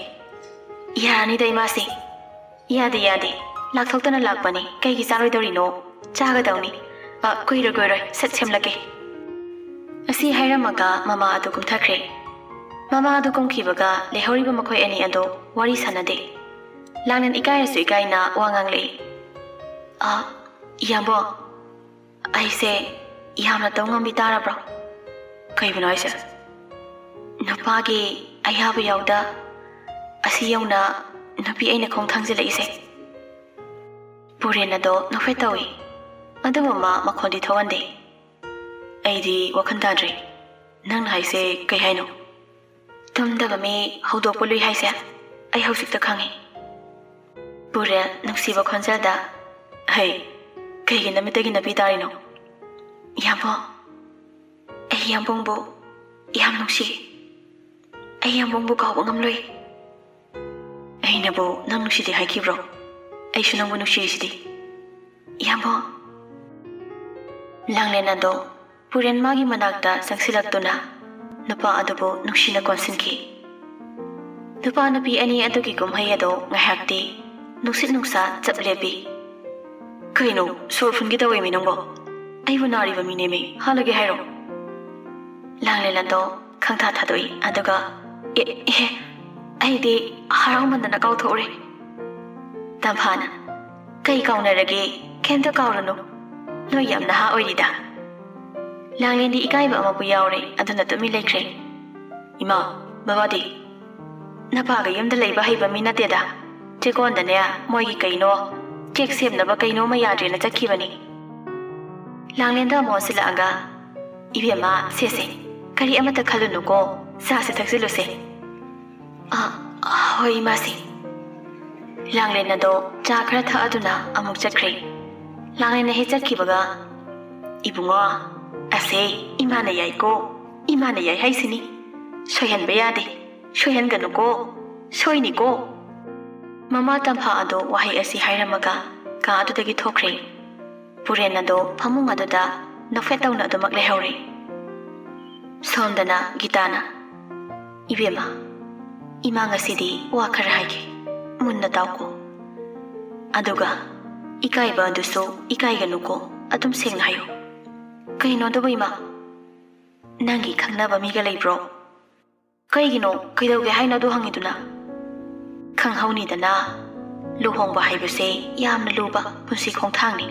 "ꯌꯥꯔꯅꯤꯗ ꯏꯃꯥꯁꯤ꯫" "ꯌꯥꯗꯦ, ꯌꯥꯗꯦ꯫ ꯂꯥꯛꯊꯣꯛꯇꯅ ꯂꯥꯛꯄꯅꯤ꯫ ꯀꯩꯒꯤ ꯆꯥꯔꯣꯏꯗꯧꯔꯤꯅꯣ? ꯆꯥꯒꯗꯧꯅꯤ꯫ ꯑ, ꯀꯨꯏꯔꯣꯏ, ꯀꯨꯏꯔꯣꯏ꯫ ꯁꯠ ꯁꯦꯝꯂꯛꯀꯦ꯫" ꯑꯁꯤ ꯍꯥꯏꯔꯝꯃꯒ ꯃꯃꯥ ꯑꯗꯨ ꯀꯨꯝꯊꯈ꯭ꯔꯦ꯫ ꯃꯃꯥ ꯑꯗꯨ ꯀꯨꯝꯈꯤꯕꯒ ꯂꯩꯍꯧꯔꯤꯕ ꯃꯈꯣꯏ ꯑꯅꯤ ꯑꯗꯨ ꯋꯥꯔꯤ ꯁꯥꯟꯅꯗꯦ꯫ ꯂꯥꯡꯂꯦꯟ ꯏꯀꯥꯏꯔꯁꯨ ꯏꯀꯥꯏꯅ ꯋꯥ ꯉꯥꯡꯂꯛꯏ꯫ "ꯑ, ꯏꯌꯥꯝꯕꯣ, ꯑꯩꯁꯦ ꯌꯥꯝꯅ ꯇꯧ ꯉꯝꯕꯤ ꯇꯥꯔꯕ꯭ꯔꯣ?" "ꯀꯩꯕꯨꯅꯣ ꯍꯥꯏꯁꯦ?" "ꯅꯨꯄꯥꯒꯤ ꯑꯌꯥꯕ ꯌꯥꯎꯗ ꯑꯁꯤ ꯌꯧꯅ ꯅꯨꯄꯤ ꯑꯩꯅ ꯈꯣꯡ ꯊꯥꯡꯖꯤꯜꯂꯛꯏꯁꯦ?" ꯄꯨꯔꯦꯟ ꯑꯗꯣ ꯅꯣꯛꯐꯦꯠ ꯇꯧꯏ, ꯑꯗꯨꯕꯨ ꯃꯥ ꯃꯈꯣꯟꯗꯤ ꯊꯣꯛꯍꯟꯗꯦ꯫ "ꯑꯩꯗꯤ ꯋꯥꯈꯜ ꯇꯥꯗ꯭ꯔꯦ꯫ ꯅꯪꯅ ꯍꯥꯏꯁꯦ ꯀꯩ ꯍꯥꯏꯅꯣ?" "ꯇꯨꯝꯗꯕ ꯃꯤ ꯍꯧꯗꯣꯛꯄ ꯂꯨꯏ ꯍꯥꯏꯁꯦ ꯑꯩ ꯍꯧꯖꯤꯛꯇ ꯈꯪꯉꯤ꯫" ꯄꯨꯔꯦꯟ ꯅꯨꯡꯁꯤꯕ ꯈꯣꯟꯖꯦꯜꯗ, "ꯍꯩ, ꯀꯩꯒꯤ ꯅꯃꯤꯠꯇꯒꯤ ꯅꯄꯤ ꯇꯥꯔꯤꯅꯣ?" "ꯏꯌꯥꯝꯕꯣ, ꯑꯩ ꯌꯥꯝꯕꯨꯡꯕꯨ ꯌꯥꯝ ꯅꯨꯡꯁꯤ꯫ ꯑꯩ ꯌꯥꯝꯕꯨꯡꯕꯨ ꯀꯥꯎꯕ ꯉꯝꯂꯣꯏ꯫" "ꯑꯩꯅꯕꯨ ꯅꯪ ꯅꯨꯡꯁꯤꯗꯦ ꯍꯥꯏꯈꯤꯕ꯭ꯔꯣ? ꯑꯩꯁꯨ ꯅꯪꯕꯨ ꯅꯨꯡꯁꯤꯔꯤꯁꯤꯗꯤ, ꯏꯌꯥꯝꯕꯣ꯫" ꯂꯥꯡꯂꯦꯟ ꯑꯗꯣ ꯄꯨꯔꯦꯟ ꯃꯥꯒꯤ ꯃꯅꯥꯛꯇ ꯆꯪꯁꯤꯜꯂꯛꯇꯨꯅ ꯅꯨꯄꯥ ꯑꯗꯨꯕꯨ ꯅꯨꯡꯁꯤꯅ ꯀꯣꯟꯁꯤꯟꯈꯤ꯫ ꯅꯨꯄꯥ ꯅꯨꯄꯤ ꯑꯅꯤ ꯑꯗꯨꯒꯤ ꯀꯨꯝꯍꯩ ꯑꯗꯣ ꯉꯥꯏꯍꯥꯛꯇꯤ ꯅꯨꯡꯁꯤꯠ ꯅꯨꯡꯁꯥ ꯆꯞ ꯂꯦꯞꯄꯤ꯫ "ꯀꯩꯅꯣ, ꯁꯣꯔ ꯐꯨꯟꯒꯦ ꯇꯧꯋꯦꯃꯤ ꯅꯪꯕꯣ? ꯑꯩꯕꯨ ꯅꯥꯔꯤꯕ ꯃꯤꯅꯦꯃꯤ, ꯍꯥꯠꯂꯒꯦ ꯍꯥꯏꯔꯣ?" ꯂꯥꯡꯂꯦꯟ ꯑꯗꯣ ꯈꯪꯊꯥ ꯊꯥꯗꯣꯛꯏ, ꯑꯗꯨꯒ, "ꯑꯦ, ꯑꯦ, ꯑꯩꯗꯤ ꯍꯔꯥꯎꯃꯟꯗꯅ ꯀꯥꯎꯊꯣꯛꯎꯔꯦ꯫ ꯇꯝꯐꯥꯅ, "ꯀꯩ ꯀꯥꯎꯅꯔꯒꯦ? ꯀꯩꯝꯇ ꯀꯥꯎꯔꯨꯅꯨ꯫ ꯅꯣꯏ ꯌꯥꯝ ꯅꯍꯥ ꯑꯣꯏꯔꯤꯗ꯫" ꯂꯥꯡꯂꯦꯟꯗꯤ ꯏꯀꯥꯏꯕ ꯑꯃꯕꯨ ꯌꯥꯎꯔꯦ, ꯑꯗꯨꯅ ꯇꯨꯃꯤꯟ ꯂꯩꯈ꯭ꯔꯦ꯫ "ꯏꯃꯥ, ꯕꯕꯥꯗꯤ?" "ꯅꯄꯥꯒ ꯌꯨꯝꯗ ꯂꯩꯕ ꯍꯩꯕ ꯃꯤ ꯅꯠꯇꯦꯗ꯫ ꯆꯦꯛꯀꯣꯟꯗꯅꯦ, ꯃꯣꯏꯒꯤ ꯀꯩꯅꯣ, ꯀꯦꯛ ꯁꯦꯝꯅꯕ ꯀꯩꯅꯣꯝꯃ ꯌꯥꯗ꯭ꯔꯦꯅ ꯆꯠꯈꯤꯕꯅꯤ꯫" ꯂꯥꯡꯂꯦꯟꯗ ꯑꯃꯨꯛ ꯑꯣꯟꯁꯤꯜꯂꯛꯑꯒ, "ꯏꯕꯦꯝꯃ, ꯁꯦ ꯁꯦ, ꯀꯔꯤ ꯑꯃꯠꯇ ꯈꯜꯂꯨꯅꯨꯀꯣ, ꯆꯥꯁꯦ ꯊꯛꯆꯤꯜꯂꯨꯁꯦ꯫" "ꯑ, ꯍꯣꯏ, ꯏꯃꯥꯁꯤ꯫" ꯂꯥꯡꯂꯦꯟ ꯑꯗꯣ ꯆꯥ ꯈꯔ ꯊꯛꯑꯗꯨꯅ ꯑꯃꯨꯛ ꯆꯠꯈ꯭ꯔꯦ꯫ ꯂꯥꯡꯂꯦꯟꯅ ꯍꯦꯛ ꯆꯠꯈꯤꯕꯒ, "ꯏꯕꯨꯡꯉꯣ, ꯑꯁꯦ ꯏꯃꯥꯅ ꯌꯥꯏꯀꯣ, ꯏꯃꯥꯅ ꯌꯥꯏ ꯍꯥꯏꯁꯤꯅꯤ꯫ ꯁꯣꯏꯍꯟꯕ ꯌꯥꯗꯦ, ꯁꯣꯏꯍꯟꯒꯅꯨꯀꯣ, ꯁꯣꯏꯅꯤꯀꯣ꯫" ꯃꯃꯥ ꯇꯝꯐꯥ ꯑꯗꯣ ꯋꯥꯍꯩ ꯑꯁꯤ ꯍꯥꯏꯔꯝꯃꯒ ꯀꯥ ꯑꯗꯨꯗꯒꯤ ꯊꯣꯛꯈ꯭ꯔꯦ꯫ ꯄꯨꯔꯦꯟ ꯑꯗꯣ ꯐꯃꯨꯡ ꯑꯗꯨꯗ ꯅꯣꯛꯐꯦꯠ ꯇꯧꯅ ꯑꯗꯨꯃꯛ ꯂꯩꯍꯧꯔꯦ꯫ ꯁꯣꯝꯗꯅ ꯒꯤꯇꯥꯅ, "ꯏꯕꯦꯝꯃ, ꯏꯃꯥ ꯉꯁꯤꯗꯤ ꯋꯥ ꯈꯔ ꯍꯥꯏꯒꯦ, ꯃꯨꯟꯅ ꯇꯥꯎꯀꯣ꯫ ꯑꯗꯨꯒ ꯏꯀꯥꯏꯕ ꯑꯗꯨꯁꯨ ꯏꯀꯥꯏꯒꯅꯨꯀꯣ, ꯑꯗꯨꯝ ꯁꯦꯡꯅ ꯍꯥꯏꯌꯨ꯫" "ꯀꯩꯅꯣ ꯑꯗꯨꯕꯨ, ꯏꯃꯥ? ꯅꯪꯒꯤ ꯈꯪꯅꯕ ꯃꯤꯒ ꯂꯩꯕ꯭ꯔꯣ?" "ꯀꯩꯒꯤꯅꯣ? ꯀꯩꯗꯧꯒꯦ ꯍꯥꯏꯅꯣ ꯑꯗꯨ ꯍꯪꯉꯤꯗꯨꯅ?" "ꯈꯪꯍꯧꯅꯤꯗꯅ, ꯂꯨꯍꯣꯡꯕ ꯍꯥꯏꯕꯁꯦ ꯌꯥꯝꯅ ꯂꯨꯕ ꯄꯨꯟꯁꯤ ꯈꯣꯡꯊꯥꯡꯅꯤ꯫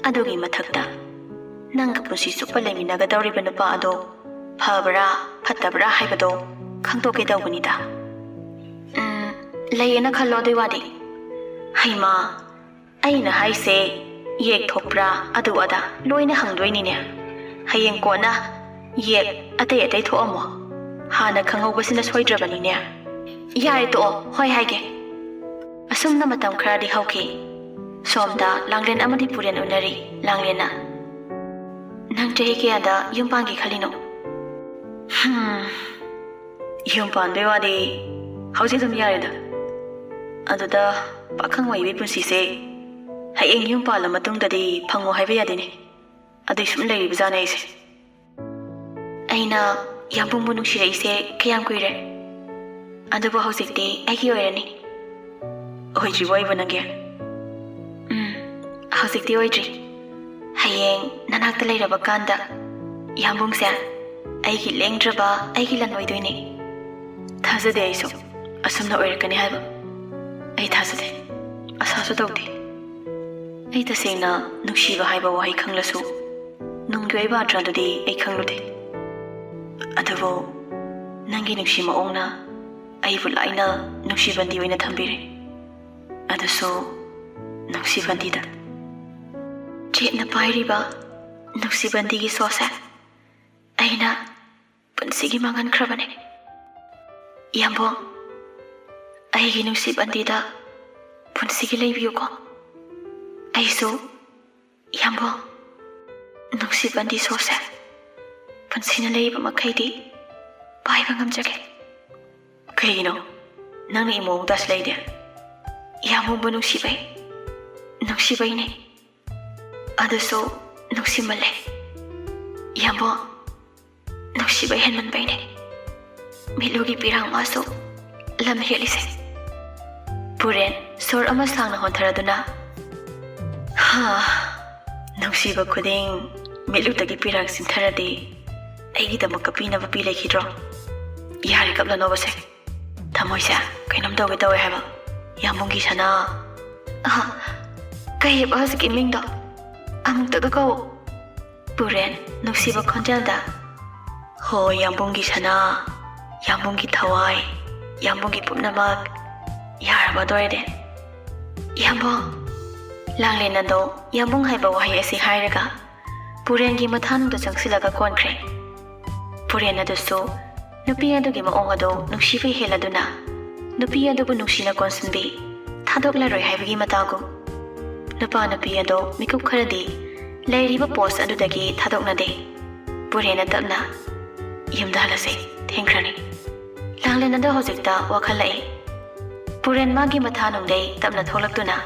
ꯑꯗꯨꯒꯤ ꯃꯊꯛꯇ ꯅꯪꯒ ꯄꯨꯟꯁꯤ ꯆꯨꯞꯄ ꯂꯩꯃꯤꯟꯅꯒꯗꯧꯔꯤꯕ ꯅꯨꯄꯥ ꯑꯗꯣ ꯐꯕ꯭ꯔꯥ ꯐꯠꯇꯕ꯭ꯔꯥ ꯍꯥꯏꯕꯗꯣ ꯈꯪꯗꯣꯛꯀꯦ ꯇꯧꯕꯅꯤꯗ꯫" "ꯎꯝ, ꯂꯩꯌꯦꯅ ꯈꯜꯂꯣ, ꯑꯗꯨꯏ ꯋꯥꯗꯤ꯫" "ꯍꯩꯃꯥ, ꯑꯩꯅ ꯍꯥꯏꯁꯦ, ꯌꯦꯛ ꯊꯣꯛꯄ꯭ꯔꯥ ꯑꯗꯨ ꯑꯗꯥ ꯂꯣꯏꯅ ꯍꯪꯗꯣꯏꯅꯤꯅꯦ꯫ ꯍꯌꯦꯡ ꯀꯣꯟꯅ ꯌꯦꯛ ꯑꯇꯩ ꯑꯇꯩ ꯊꯣꯛꯑꯝꯃꯣ꯫ ꯍꯥꯟꯅ ꯈꯪꯍꯧꯕꯁꯤꯅ ꯁꯣꯏꯗ꯭ꯔꯕꯅꯤꯅꯦ꯫" "ꯌꯥꯔꯦ, ꯇꯣꯛꯑꯣ, ꯍꯣꯏ ꯍꯥꯏꯒꯦ꯫" ꯑꯁꯨꯝꯅ ꯃꯇꯝ ꯈꯔꯗꯤ ꯍꯧꯈꯤ꯫ ꯁꯣꯝꯗ ꯂꯥꯡꯂꯦꯟ ꯑꯃꯗꯤ ꯄꯨꯔꯦꯟ ꯎꯅꯔꯤ꯫ ꯂꯥꯡꯂꯦꯟꯅ, "ꯅꯪ ꯆꯍꯤ ꯀꯌꯥꯗ ꯌꯨꯝ ꯄꯥꯟꯒꯦ ꯈꯜꯂꯤꯅꯣ?" "ꯍꯝ, ꯌꯨꯝ ꯄꯥꯟꯕꯩ ꯋꯥꯗꯤ ꯍꯧꯖꯤꯛ ꯑꯗꯨꯝ ꯌꯥꯔꯦꯗ꯫ ꯑꯗꯨꯗ ꯄꯥꯈꯪ ꯑꯣꯏꯕꯤ ꯄꯨꯟꯁꯤꯁꯦ ꯍꯌꯦꯡ ꯌꯨꯝ ꯄꯥꯜꯂ ꯃꯇꯨꯡꯗꯗꯤ ꯐꯪꯉꯣ ꯍꯥꯏꯕ ꯌꯥꯗꯦꯅꯦ꯫ ꯑꯗꯨꯏ ꯁꯨꯝ ꯂꯩꯔꯤꯕꯖꯥꯠꯅꯦ ꯑꯩꯁꯦ꯫" "ꯑꯩꯅ ꯌꯥꯝꯕꯨꯡꯕꯨ ꯅꯨꯡꯁꯤꯔꯛꯏꯁꯦ ꯀꯌꯥꯝ ꯀꯨꯏꯔꯦ? ꯑꯗꯨꯕꯨ ꯍꯧꯖꯤꯛꯇꯤ ꯑꯩꯒꯤ ꯑꯣꯏꯔꯅꯤ꯫" "ꯑꯣꯏꯗ꯭ꯔꯤꯕꯣ ꯑꯩꯕꯨ ꯅꯪꯒꯤ?" "ꯎꯝ, ꯍꯧꯖꯤꯛꯇꯤ ꯑꯣꯏꯗ꯭ꯔꯤ꯫ ꯍꯌꯦꯡ ꯅꯅꯥꯛꯇ ꯂꯩꯔꯕ ꯀꯥꯟꯗ ꯌꯥꯝꯕꯨꯡꯁꯦ ꯑꯩꯒꯤ ꯂꯦꯡꯗ꯭ꯔꯕ, ꯑꯩꯒꯤ ꯂꯟ ꯑꯣꯏꯗꯣꯏꯅꯦ꯫" "ꯊꯥꯖꯗꯦ ꯑꯩꯁꯨ꯫ ꯑꯁꯨꯝꯅ ꯑꯣꯏꯔꯛꯀꯅꯤ ꯍꯥꯏꯕ ꯑꯩ ꯊꯥꯖꯗꯦ, ꯑꯁꯥꯁꯨ ꯇꯧꯗꯦ꯫ ꯑꯩ ꯇꯁꯦꯡꯅ ꯅꯨꯡꯁꯤꯕ ꯍꯥꯏꯕ ꯋꯥꯍꯩ ꯈꯪꯂꯁꯨ ꯅꯨꯡꯒꯤ ꯑꯣꯏꯕ ꯑꯥꯔꯊꯗꯨꯗꯤ ꯑꯩ ꯈꯪꯂꯨꯗꯦ꯫ ꯑꯗꯨꯕꯨ ꯅꯪꯒꯤ ꯅꯨꯡꯁꯤ ꯃꯑꯣꯡꯅ ꯑꯩꯕꯨ ꯂꯥꯏꯅ ꯅꯨꯡꯁꯤꯕꯟꯗꯤ ꯑꯣꯏꯅ ꯊꯝꯕꯤꯔꯦ, ꯑꯗꯨꯁꯨ ꯅꯨꯡꯁꯤꯕꯟꯗꯤꯗ꯫ ꯆꯦꯠꯅ ꯄꯥꯏꯔꯤꯕ ꯅꯨꯡꯁꯤꯕꯟꯗꯤꯒꯤ ꯁꯣꯁꯦ ꯑꯩꯅ ꯄꯨꯟꯁꯤꯒꯤ ꯃꯥꯡꯍꯟꯈ꯭ꯔꯕꯅꯦ꯫ ꯏꯌꯥꯝꯕꯣ, ꯑꯩꯒꯤ ꯅꯨꯡꯁꯤꯕꯟꯗꯤꯗ ꯄꯨꯟꯁꯤꯒꯤ ꯂꯩꯕꯤꯌꯨꯀꯣ꯫ ꯑꯩꯁꯨ ꯏꯌꯥꯝꯕꯣ, ꯅꯨꯡꯁꯤꯕꯟꯗꯤ ꯁꯣꯁꯦ ꯄꯨꯟꯁꯤꯅ ꯂꯩꯔꯤꯕ ꯃꯈꯩꯗꯤ ꯄꯥꯏꯕ ꯉꯝꯖꯒꯦ꯫ ꯀꯩꯒꯤꯅꯣ ꯅꯪꯅ ꯏꯃꯣ ꯃꯨꯛꯇ ꯂꯩꯗꯦ? ꯏꯌꯥꯝꯕꯕꯨ ꯅꯨꯡꯁꯤꯕꯩ, ꯅꯨꯡꯁꯤꯕꯩꯅꯦ꯫ ꯑꯗꯨꯁꯨ ꯅꯨꯡꯁꯤꯃꯜꯂꯦ꯫ ꯏꯌꯥꯝꯕꯣ, ꯅꯨꯡꯁꯤꯕ ꯍꯦꯟꯃꯟꯕꯩꯅꯦ꯫ ꯃꯤꯠꯂꯨꯒꯤ ꯄꯤꯔꯥꯡ ꯃꯥꯁꯨ ꯂꯝ ꯍꯦꯜꯂꯤꯁꯦ꯫ ꯄꯨꯔꯦꯟ ꯁꯣꯔ ꯑꯃ ꯁꯥꯡꯅ ꯍꯣꯟꯊꯔꯗꯨꯅ, "ꯍꯥ, ꯅꯨꯡꯁꯤꯕ ꯈꯨꯗꯤꯡ ꯃꯤꯠꯂꯨꯗꯒꯤ ꯄꯤꯔꯥꯡ ꯆꯤꯟꯊꯔꯗꯤ ꯑꯩꯒꯤꯗꯃꯛ ꯀꯞꯄꯤꯅꯕ ꯄꯤ ꯂꯩꯈꯤꯗ꯭ꯔꯣ? ꯌꯥꯔꯦ, ꯀꯞꯂꯅꯣꯕꯁꯦ꯫ ꯊꯃꯣꯏꯁꯦ ꯀꯩꯅꯣꯝ ꯇꯧꯒꯦ ꯇꯧꯋꯦ ꯍꯥꯏꯕ꯫ ꯌꯥꯝꯕꯨꯡꯒꯤ ꯁꯅꯥ꯫ ꯑꯍ, ꯀꯩꯑꯕ ꯍꯧꯖꯤꯛꯀꯤ ꯃꯤꯡꯗꯣ? ꯑꯃꯨꯛꯇꯒ ꯀꯧ꯫" ꯄꯨꯔꯦꯟ ꯅꯨꯡꯁꯤꯕ ꯈꯣꯟꯖꯦꯜꯗ, "ꯍꯣ, ꯌꯥꯝꯕꯨꯡꯒꯤ ꯁꯅꯥ, ꯌꯥꯝꯕꯨꯡꯒꯤ ꯊꯋꯥꯏ, ꯌꯥꯝꯕꯨꯡꯒꯤ ꯄꯨꯝꯅꯃꯛ꯫ ꯌꯥꯔꯕ ꯑꯗꯨ ꯑꯣꯏꯔꯗꯤ?" "ꯌꯥꯝꯕꯨꯡ꯫" ꯂꯥꯡꯂꯦꯟ ꯑꯗꯣ ꯌꯥꯝꯕꯨꯡ ꯍꯥꯏꯕ ꯋꯥꯍꯩ ꯑꯁꯤ ꯍꯥꯏꯔꯒ ꯄꯨꯔꯦꯟꯒꯤ ꯃꯊꯥꯅꯨꯡꯗ ꯆꯪꯁꯤꯜꯂꯒ ꯀꯣꯟꯈ꯭ꯔꯦ꯫ ꯄꯨꯔꯦꯟ ꯑꯗꯨꯁꯨ ꯅꯨꯄꯤ ꯑꯗꯨꯒꯤ ꯃꯑꯣꯡ ꯑꯗꯨ ꯅꯨꯡꯁꯤꯕ ꯍꯦꯜꯂꯗꯨꯅ ꯅꯨꯄꯤ ꯑꯗꯨꯕꯨ ꯅꯨꯡꯁꯤꯅ ꯀꯣꯟꯁꯤꯟꯕꯤ, ꯊꯥꯗꯣꯛꯂꯔꯣꯏ ꯍꯥꯏꯕꯒꯤ ꯃꯇꯥꯒꯨꯝ꯫ ꯅꯨꯄꯥ ꯅꯨꯄꯤ ꯑꯗꯨ ꯃꯤꯀꯨꯞ ꯈꯔꯗꯤ ꯂꯩꯔꯤꯕ ꯄꯣꯁ ꯑꯗꯨꯗꯒꯤ ꯊꯥꯗꯣꯛꯅꯗꯦ꯫ ꯄꯨꯔꯦꯟꯅ ꯇꯞꯅ, "ꯌꯨꯝꯗ ꯍꯜꯂꯁꯤ, ꯊꯦꯡꯈ꯭ꯔꯅꯤ꯫" ꯂꯥꯡꯂꯦꯟ ꯑꯗꯨ ꯍꯧꯖꯤꯛꯇ ꯋꯥꯈꯜ ꯂꯥꯛꯏ꯫ ꯄꯨꯔꯦꯟ ꯃꯥꯒꯤ ꯃꯊꯥꯅꯨꯡꯗꯩ ꯇꯞꯅ ꯊꯣꯛꯂꯛꯇꯨꯅ,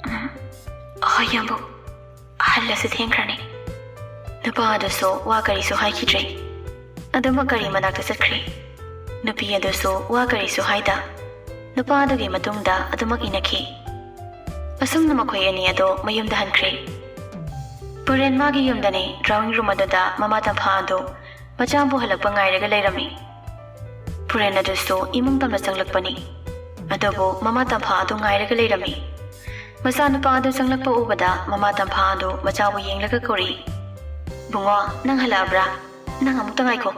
"ꯎꯝ, ꯍꯣꯏ ꯌꯥꯝꯕꯨ, ꯍꯜꯂꯁꯤ, ꯊꯦꯡꯈ꯭ꯔꯅꯤ꯫" ꯅꯨꯄꯥ ꯑꯗꯨꯁꯨ ꯋꯥ ꯀꯔꯤꯁꯨ ꯍꯥꯏꯈꯤꯗ꯭ꯔꯦ꯫ ꯑꯗꯨꯃꯛ ꯒꯥꯔꯤ ꯃꯅꯥꯛꯇ ꯆꯠꯈ꯭ꯔꯦ꯫ ꯅꯨꯄꯤ ꯑꯗꯨꯁꯨ ꯋꯥ ꯀꯔꯤꯁꯨ ꯍꯥꯏꯗ ꯅꯨꯄꯥ ꯑꯗꯨꯒꯤ ꯃꯇꯨꯡꯗ ꯑꯗꯨꯃꯛ ꯏꯟꯅꯈꯤ꯫ ꯑꯁꯨꯝꯅ ꯃꯈꯣꯏ ꯑꯅꯤ ꯑꯗꯨ ꯃꯌꯨꯝꯗ ꯍꯟꯈ꯭ꯔꯦ꯫ ꯄꯨꯔꯦꯟ ꯃꯥꯒꯤ ꯌꯨꯝꯗꯅꯤ, drawing room ꯑꯗꯨꯗ ꯃꯃꯥ ꯇꯝꯐꯥ ꯑꯗꯨ ꯃꯆꯥꯕꯨ ꯍꯜꯂꯛꯄ ꯉꯥꯏꯔꯒ ꯂꯩꯔꯝꯃꯤ꯫ ꯄꯨꯔꯦꯟ ꯑꯗꯨꯁꯨ ꯏꯃꯨꯡ ꯇꯝꯅ ꯆꯪꯂꯛꯄꯅꯤ꯫ ꯑꯗꯨꯕꯨ ꯃꯃꯥ ꯇꯝꯐꯥ ꯑꯗꯨ ꯉꯥꯏꯔꯒ ꯂꯩꯔꯝꯃꯤ꯫ ꯃꯆꯥꯅꯨꯄꯥ ꯑꯗꯨ ꯆꯪꯂꯛꯄ ꯎꯕꯗ ꯃꯃꯥ ꯇꯝꯐꯥ ꯑꯗꯨ ꯃꯆꯥꯕꯨ ꯌꯦꯡꯂꯒ ꯀꯧꯔꯛꯏ, "ꯕꯨꯡꯉꯣ, ꯅꯪ ꯍꯜꯂꯛꯑꯕ꯭ꯔꯥ? ꯅꯪ ꯑꯃꯨꯛꯇ ꯉꯥꯏꯈꯣ꯫"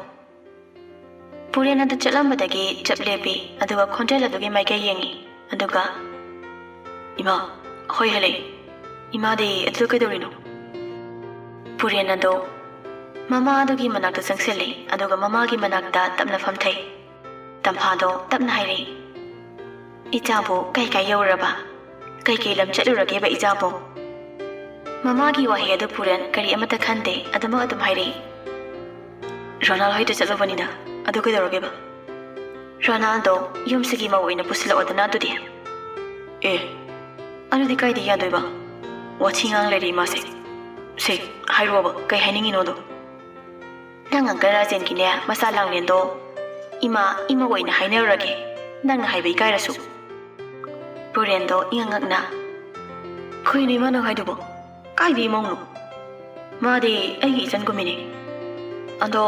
ꯄꯨꯔꯦꯟ ꯑꯗꯨ ꯆꯠꯂꯝꯕꯗꯒꯤ ꯆꯞ ꯂꯦꯞꯄꯤ, ꯑꯗꯨꯒ ꯈꯣꯟꯖꯦꯜ ꯑꯗꯨꯒꯤ ꯃꯥꯏꯀꯩ ꯌꯦꯡꯉꯤ, ꯑꯗꯨꯒ, "ꯏꯃꯥ, ꯍꯣꯏ, ꯍꯜꯂꯛꯏ꯫ ꯏꯃꯥꯗꯤ ꯑꯗꯨꯗ ꯀꯩꯗꯧꯔꯤꯅꯣ?" ꯄꯨꯔꯦꯟ ꯑꯗꯨ ꯃꯃꯥ ꯑꯗꯨꯒꯤ ꯃꯅꯥꯛꯇ ꯆꯪꯁꯤꯜꯂꯤ, ꯑꯗꯨꯒ ꯃꯃꯥꯒꯤ ꯃꯅꯥꯛꯇ ꯇꯞꯅ ꯐꯝꯊꯩ꯫ ꯇꯝꯐꯥꯗꯣ ꯇꯞꯅ ꯍꯥꯏꯔꯛꯏ, "ꯏꯆꯥꯕꯨ ꯀꯩ ꯀꯥꯏ ꯌꯧꯔꯕ? ꯀꯩꯀꯩ ꯂꯝ ꯆꯠꯂꯨꯔꯒꯦꯕ ꯏꯆꯥꯕꯨ?" ꯃꯃꯥꯒꯤ ꯋꯥꯍꯩ ꯑꯗꯨ ꯄꯨꯔꯦꯟ ꯀꯔꯤ ꯑꯃꯠꯇ ꯈꯟꯗꯦ, ꯑꯗꯨꯃꯛ ꯑꯗꯨꯝ ꯍꯥꯏꯔꯛꯏ, "ꯔꯣꯅꯥꯜ ꯍꯣꯏꯗ ꯆꯠꯂꯨꯕꯅꯤꯗ꯫ ꯑꯗꯨ ꯀꯩꯗꯧꯔꯒꯦꯕ?" "ꯔꯣꯅꯥꯜꯗꯣ ꯌꯨꯝꯁꯤꯒꯤ ꯃꯧ ꯑꯣꯏꯅ ꯄꯨꯁꯤꯜꯂꯛꯑꯣꯗꯅ ꯑꯗꯨꯗꯤ꯫" "ꯑꯦ, ꯑꯗꯨꯗꯤ ꯀꯥꯏꯗ ꯌꯥꯗꯣꯏꯕ? ꯋꯥꯊꯤ ꯉꯥꯡ ꯂꯩꯔꯦ ꯏꯃꯥꯁꯦ꯫ ꯁꯦ, ꯍꯥꯏꯔꯛꯑꯣꯕ, ꯀꯩ ꯍꯥꯏꯅꯤꯡꯉꯤꯅꯣꯗꯣ?" "ꯅꯪ ꯑꯪꯀꯜ ꯔꯥꯖꯦꯟꯒꯤꯅꯦ ꯃꯆꯥ ꯂꯥꯡꯂꯦꯟꯗꯣ ꯏꯃꯥ ꯏꯃꯧ ꯑꯣꯏꯅ ꯍꯥꯏꯅꯔꯨꯔꯒꯦ, ꯅꯪꯅ ꯍꯥꯏꯕ ꯏꯀꯥꯏꯔꯁꯨ꯫" ꯄꯨꯔꯦꯟꯗꯣ ꯏꯉꯛ ꯉꯛꯅ, "ꯀꯩꯅꯣ ꯏꯃꯥ ꯅꯪ ꯍꯥꯏꯗꯨꯕꯣ? ꯀꯥꯏꯗ ꯏꯃꯧꯅꯣ? ꯃꯥꯗꯤ ꯑꯩꯒꯤ ꯏꯆꯟꯒꯨꯝꯕꯅꯤ꯫ ꯑꯗꯣ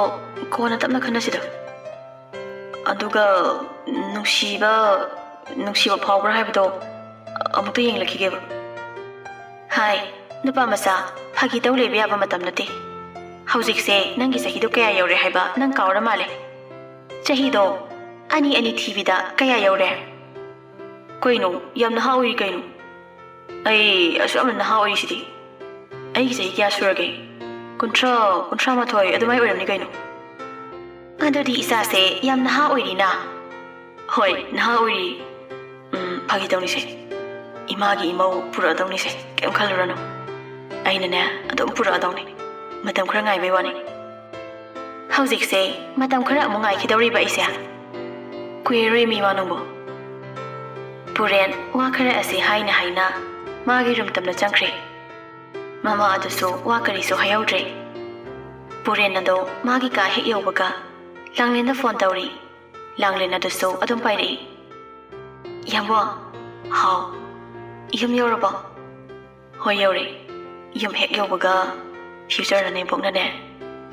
ꯀꯣꯟꯅ ꯇꯞꯅ ꯈꯟꯅꯁꯤꯗ꯫ ꯑꯗꯨꯒ ꯅꯨꯡꯁꯤꯕ, ꯅꯨꯡꯁꯤꯕ ꯐꯥꯎꯕ꯭ꯔꯥ ꯍꯥꯏꯕꯗꯣ ꯑꯃꯨꯛꯇ ꯌꯦꯡꯂꯛꯈꯤꯒꯦꯕ꯫" "ꯍꯥꯏ, ꯅꯨꯄꯥ ꯃꯆꯥ, ꯐꯥꯒꯤ ꯇꯧ ꯂꯩꯕ ꯌꯥꯕ ꯃꯇꯝ ꯅꯠꯇꯦ꯫ ꯍꯧꯖꯤꯛꯁꯦ ꯅꯪꯒꯤ ꯆꯍꯤꯗꯣ ꯀꯌꯥ ꯌꯧꯔꯦ ꯍꯥꯏꯕ ꯅꯪ ꯀꯥꯎꯔ ꯃꯥꯜꯂꯦ꯫ ꯆꯍꯤꯗꯣ ꯑꯅꯤ ꯑꯅꯤ ꯊꯤꯕꯤꯗ ꯀꯌꯥ ꯌꯧꯔꯦ? ꯀꯩꯅꯣ, ꯌꯥꯝ ꯅꯍꯥ ꯑꯣꯏꯔꯤ ꯀꯩꯅꯣ꯫ ꯑꯩ ꯑꯁꯨꯛ ꯌꯥꯝꯅ ꯅꯍꯥ ꯑꯣꯏꯔꯤꯁꯤꯗꯤ꯫ ꯑꯩꯒꯤ ꯆꯍꯤ ꯀꯌꯥ ꯁꯨꯔꯒꯦ? ꯀꯨꯟꯊ꯭ꯔꯥ, ꯀꯨꯟꯊ꯭ꯔꯥ ꯃꯥꯊꯣꯏ ꯑꯗꯨꯃꯥꯏ ꯑꯣꯏꯔꯝꯅꯤ ꯀꯩꯅꯣ꯫" "ꯑꯗꯨꯗꯤ ꯏꯆꯥꯁꯦ ꯌꯥꯝ ꯅꯍꯥ ꯑꯣꯏꯔꯤꯅ?" "ꯍꯣꯏ, ꯅꯍꯥ ꯑꯣꯏꯔꯤ꯫ ꯎꯝ, ꯐꯥꯒꯤ ꯇꯧꯅꯤꯁꯦ꯫ ꯏꯃꯥꯒꯤ ꯏꯃꯧ ꯄꯨꯔꯛꯑꯗꯧꯅꯤꯁꯦ, ꯀꯩꯝ ꯈꯜꯂꯨꯔꯅꯨ꯫ ꯑꯩꯅꯅꯦ, ꯑꯗꯨꯝ ꯄꯨꯔꯛꯑꯗꯧꯅꯤ꯫ ꯃꯇꯝ ꯈꯔ ꯉꯥꯏꯕꯩ ꯋꯥꯅꯤ꯫" "ꯍꯧꯖꯤꯛꯁꯦ ꯃꯇꯝ ꯈꯔ ꯑꯃꯨꯛ ꯉꯥꯏꯈꯤꯗꯧꯔꯤꯕ ꯑꯩꯁꯦ? ꯀꯨꯏꯔꯔꯣꯏ ꯃꯤ ꯋꯥ ꯅꯪꯕꯨ꯫" ꯄꯨꯔꯦꯟ ꯋꯥ ꯈꯔ ꯑꯁꯤ ꯍꯥꯏꯅ ꯍꯥꯏꯅ ꯃꯥꯒꯤ ꯔꯨꯝ ꯇꯝꯅ ꯆꯪꯈ꯭ꯔꯦ꯫ ꯃꯃꯥ ꯑꯗꯨꯁꯨ ꯋꯥ ꯀꯔꯤꯁꯨ ꯍꯥꯏꯍꯧꯗ꯭ꯔꯦ꯫ ꯄꯨꯔꯦꯟ ꯑꯗꯣ ꯃꯥꯒꯤ ꯀꯥ ꯍꯦꯛ ꯌꯧꯕꯒ ꯂꯥꯡꯂꯦꯟꯗ ꯐꯣꯟ ꯇꯧꯔꯤ꯫ ꯂꯥꯡꯂꯦꯟ ꯑꯗꯨꯁꯨ ꯑꯗꯨꯝ ꯄꯥꯏꯔꯛꯏ꯫ "ꯌꯥꯝꯕꯣ꯫" "ꯍꯥꯎ꯫" "ꯌꯨꯝ ꯌꯧꯔꯕꯣ?" "ꯍꯣꯏ, ꯌꯧꯔꯦ꯫ ꯌꯨꯝ ꯍꯦꯛ ꯌꯧꯕꯒ ꯐ꯭ꯌꯨꯆꯔ ꯅꯅꯦꯝꯕꯣꯛꯅꯅꯦ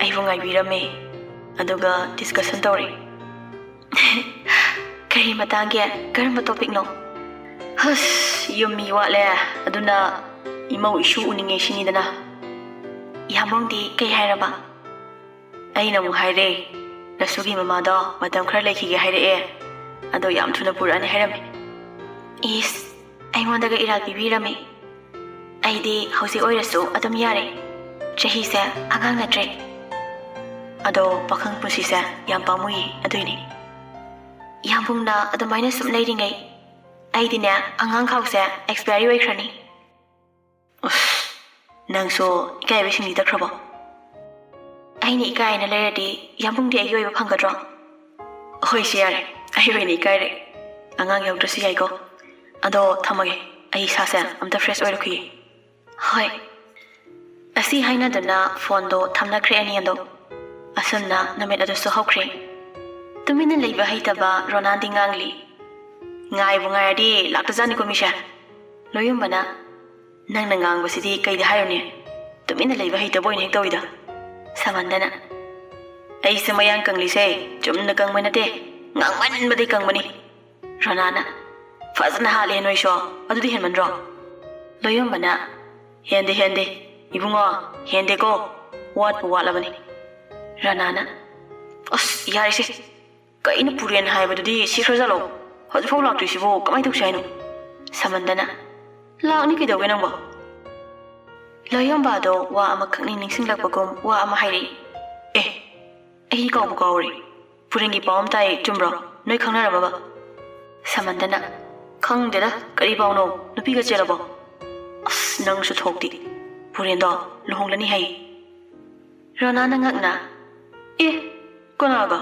ꯑꯩꯕꯨ ꯉꯥꯏꯕꯤꯔꯝꯃꯦ, ꯑꯗꯨꯒ ꯗꯤꯁꯀꯁꯟ ꯇꯧꯔꯦ꯫ ꯀꯔꯤ ꯃꯇꯥꯡꯒꯤ? ꯀꯔꯝꯕ ꯇꯣꯄꯤꯛꯅꯣ? ꯍꯁ, ꯌꯨꯝ ꯃꯤ ꯋꯥꯠꯂꯦ, ꯑꯗꯨꯅ ꯏꯃꯧ ꯏꯁꯨ ꯎꯅꯤꯡꯉꯦ ꯁꯤꯅꯤꯗꯅ꯫ ꯏꯌꯥꯝꯕꯨꯡꯗꯤ ꯀꯩ ꯍꯥꯏꯔꯕ? ꯑꯩꯅ ꯑꯃꯨꯛ ꯍꯥꯏꯔꯦ, ꯔꯁꯨꯒꯤ ꯃꯃꯥꯗꯣ ꯃꯇꯝ ꯈꯔ ꯂꯩꯈꯤꯒꯦ ꯍꯥꯏꯔꯛꯑꯦ, ꯑꯗꯣ ꯌꯥꯝ ꯊꯨꯅ ꯄꯨꯔꯛꯑꯅꯤ ꯍꯥꯏꯔꯝꯃꯦ꯫ ꯏꯁ, ꯑꯩꯉꯣꯟꯗꯒ ꯏꯔꯥꯜ ꯄꯤꯕꯤꯔꯝꯃꯤ꯫ ꯑꯩꯗꯤ ꯍꯧꯖꯤꯛ ꯑꯣꯏꯔꯁꯨ ꯑꯗꯨꯝ ꯌꯥꯔꯦ꯫ ꯆꯍꯤꯁꯦ ꯑꯉꯥꯡ ꯅꯠꯇ꯭ꯔꯦ꯫ ꯑꯗꯣ ꯄꯥꯈꯪ ꯄꯨꯟꯁꯤꯁꯦ ꯌꯥꯝ ꯄꯥꯝꯃꯨꯏ, ꯑꯗꯨꯏꯅꯦ꯫ ꯏꯌꯥꯝꯕꯨꯡꯅ ꯑꯗꯨꯃꯥꯏꯅ ꯁꯨꯝ ꯂꯩꯔꯤꯉꯩ ꯑꯩꯗꯤꯅꯦ, ꯑꯉꯥꯡ ꯈꯥꯎꯁꯦ ꯑꯦꯛꯁꯄꯥꯏꯔꯤ ꯑꯣꯏꯈ꯭ꯔꯅꯤ꯫ ꯎꯁ, ꯅꯪꯁꯨ ꯏꯀꯥꯏꯕ ꯁꯤꯡꯂꯤ ꯇꯛꯈ꯭ꯔꯕꯣ? ꯑꯩꯅ ꯏꯀꯥꯏꯅ ꯂꯩꯔꯗꯤ ꯏꯌꯥꯝꯕꯨꯡꯗꯤ ꯑꯩꯒꯤ ꯑꯣꯏꯕ ꯐꯪꯒꯗ꯭ꯔꯣ? ꯍꯣꯏꯁꯦ, ꯌꯥꯔꯦ, ꯑꯩ ꯑꯣꯏꯅ ꯏꯀꯥꯏꯔꯦ꯫ ꯑꯉꯥꯡ ꯌꯥꯎꯗ꯭ꯔꯁꯨ ꯌꯥꯏꯀꯣ꯫ ꯑꯗꯣ ꯊꯝꯃꯒꯦ, ꯑꯩ ꯏꯁꯥꯁꯦ ꯑꯝꯇ ꯐ꯭ꯔꯦꯁ ꯑꯣꯏꯔꯨꯈꯤꯒꯦ꯫ ꯍꯣꯏ꯫ ꯑꯁꯤ ꯍꯥꯏꯅꯗꯨꯅ ꯐꯣꯟꯗꯣ ꯊꯝꯅꯈ꯭ꯔꯦ ꯑꯅꯤ ꯑꯗꯣ꯫ ꯑꯁꯨꯝꯅ ꯅꯨꯃꯤꯠ ꯑꯗꯨꯁꯨ ꯍꯧꯈ꯭ꯔꯦ꯫ ꯇꯨꯃꯤꯟꯅ ꯂꯩꯕ ꯍꯩꯇꯕ ꯔꯣꯅꯥꯟꯗꯤ ꯉꯥꯡꯂꯤ꯫ ꯉꯥꯏꯕꯨ ꯉꯥꯏꯔꯗꯤ ꯂꯥꯛꯇꯖꯥꯠꯅꯤꯀꯣ ꯃꯤꯁꯦ꯫ ꯂꯣꯌꯨꯝꯕꯅ, "ꯅꯪꯅ ꯉꯥꯡꯕꯁꯤꯗꯤ ꯀꯩꯗ ꯍꯥꯏꯔꯨꯅꯤ? ꯇꯨꯃꯤꯟꯅ ꯂꯩꯕ ꯍꯩꯇꯕ ꯑꯣꯏꯅ ꯍꯦꯛ ꯇꯧꯏꯗ"꯫ ꯁꯃꯟꯗꯅ, "ꯑꯩꯁꯦ ꯃꯌꯥꯡ ꯀꯪꯂꯤꯁꯦ ꯆꯨꯝꯅ ꯀꯪꯕ ꯅꯠꯇꯦ, ꯉꯥꯡꯃꯟꯕꯗꯩ ꯀꯪꯕꯅꯤ"꯫ ꯔꯣꯅꯥꯅ, "ꯐꯖꯅ ꯍꯥꯠꯂꯦ ꯅꯣꯏꯁꯨ, ꯑꯗꯨꯗꯤ ꯍꯦꯟꯃꯟꯗ꯭ꯔꯣ?" ꯂꯣꯌꯣꯝꯕꯅ, "ꯍꯦꯟꯗꯦ, ꯍꯦꯟꯗꯦ, ꯏꯕꯨꯡꯉꯣ, ꯍꯦꯟꯗꯦꯀꯣ, ꯋꯥꯠꯄꯨ ꯋꯥꯠꯂꯕꯅꯤ"꯫ ꯔꯣꯅꯥꯅ, "ꯑꯁ, ꯌꯥꯔꯦꯁꯦ, ꯀꯩꯅꯣ ꯄꯨꯔꯦꯟ ꯍꯥꯏꯕꯗꯨꯗꯤ ꯁꯤꯈ꯭ꯔꯖꯥꯠꯂꯣ? ꯍꯧꯖꯤꯛꯐꯥꯎ ꯂꯥꯛꯇ꯭ꯔꯤꯁꯤꯕꯨ ꯀꯃꯥꯏꯅ ꯇꯧꯁꯤ ꯍꯥꯏꯅꯣ?" ꯁꯃꯟꯗꯅ, "ꯂꯥꯛꯅꯤ ꯀꯩꯗꯧꯒꯦ ꯅꯪꯕꯣ?" ꯂꯣꯌꯣꯝꯕꯥꯗꯣ ꯋꯥ ꯑꯃꯈꯛꯅꯤ ꯅꯤꯡꯁꯤꯡꯂꯛꯄꯒꯨꯝ ꯋꯥ ꯑꯃ ꯍꯥꯏꯔꯛꯏ꯫ "ꯑꯦ, ꯑꯩ ꯀꯥꯎꯕꯨ ꯀꯥꯎꯔꯦ꯫ ꯄꯨꯔꯦꯟꯒꯤ ꯄꯥꯎ ꯑꯃ ꯇꯥꯏ, ꯆꯨꯝꯕ꯭ꯔꯣ? ꯅꯣꯏ ꯈꯪꯅꯔꯕꯕ?" ꯁꯃꯟꯗꯅ, "ꯈꯪꯗꯦꯗ, ꯀꯔꯤ ꯄꯥꯎꯅꯣ? ꯅꯨꯄꯤꯒ ꯆꯦꯜꯂꯕꯣ?" "ꯑꯁ, ꯅꯪꯁꯨ ꯊꯣꯛꯇꯤ꯫ ꯄꯨꯔꯦꯟꯗꯣ ꯂꯨꯍꯣꯡꯂꯅꯤ ꯍꯥꯏ"꯫ ꯔꯣꯅꯥꯅ ꯉꯛꯅ, "ꯑꯦ, ꯀꯅꯥꯒ?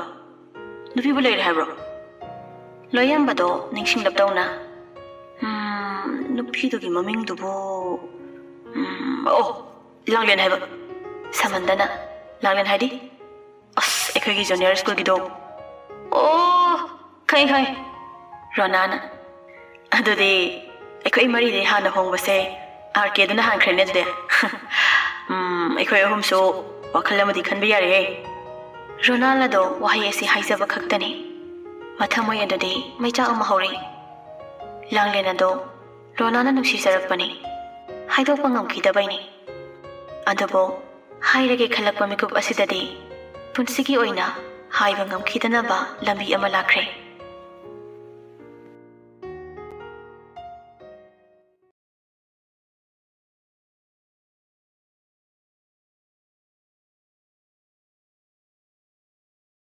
ꯅꯨꯄꯤꯕꯨ ꯂꯩꯔꯦ ꯍꯥꯏꯕ꯭ꯔꯣ?" ꯂꯣꯌꯥꯝꯕꯗꯣ ꯅꯤꯡꯁꯤꯡꯂꯞ ꯇꯧꯅ, "ꯎꯝ, ꯅꯨꯄꯤꯗꯨꯒꯤ ꯃꯃꯤꯡꯗꯨꯕꯨ, ꯎꯝ, ꯑꯣ, ꯂꯥꯡꯂꯦꯟ ꯍꯥꯏꯕ"꯫ ꯁꯃꯟꯗꯅ, "ꯂꯥꯡꯂꯦꯟ ꯍꯥꯏꯗꯤ?" "ꯑꯁ, ꯑꯩꯈꯣꯏꯒꯤ ꯖꯨꯅꯤꯌꯔ ꯁ꯭ꯀꯨꯜꯒꯤꯗꯣ"꯫ "ꯑꯣ, ꯈꯪꯉꯦ, ꯈꯪꯉꯦ"꯫ ꯔꯣꯅꯥꯅ, "ꯑꯗꯨꯗꯤ ꯑꯩꯈꯣꯏ ꯃꯔꯤꯗꯩ ꯍꯥꯟꯅ ꯍꯣꯡꯕꯁꯦ ꯑꯥꯔ ꯀꯦꯗꯨꯅ ꯍꯥꯟꯈ꯭ꯔꯦꯅꯦ ꯑꯗꯨꯗꯤ"꯫ "ꯎꯝ, ꯑꯩꯈꯣꯏ ꯑꯍꯨꯝꯁꯨ ꯋꯥꯈꯜ ꯑꯃꯗꯤ ꯈꯟꯕ ꯌꯥꯔꯦꯍꯦ"꯫ ꯔꯣꯅꯥꯜ ꯑꯗꯣ ꯋꯥꯍꯩ ꯑꯁꯤ ꯍꯥꯏꯖꯕ ꯈꯛꯇꯅꯤ꯫ ꯃꯊꯃꯣꯏ ꯑꯗꯨꯗꯤ ꯃꯩꯆꯥꯛ ꯑꯃ ꯍꯧꯔꯛꯏ꯫ ꯂꯥꯡꯂꯦꯟ ꯑꯗꯣ ꯔꯣꯅꯥꯅ ꯅꯨꯡꯁꯤꯖꯔꯛꯄꯅꯤ꯫ ꯍꯥꯏꯗꯣꯛꯄ ꯉꯝꯈꯤꯗꯕꯩꯅꯤ꯫ ꯑꯗꯨꯕꯨ ꯍꯥꯏꯔꯒꯦ ꯈꯜꯂꯛꯄ ꯃꯤꯀꯨꯞ ꯑꯁꯤꯗꯗꯤ ꯄꯨꯟꯁꯤꯒꯤ ꯑꯣꯏꯅ ꯍꯥꯏꯕ ꯉꯝꯈꯤꯗꯅꯕ ꯂꯝꯕꯤ ꯑꯃ ꯂꯥꯛꯈ꯭ꯔꯦ꯫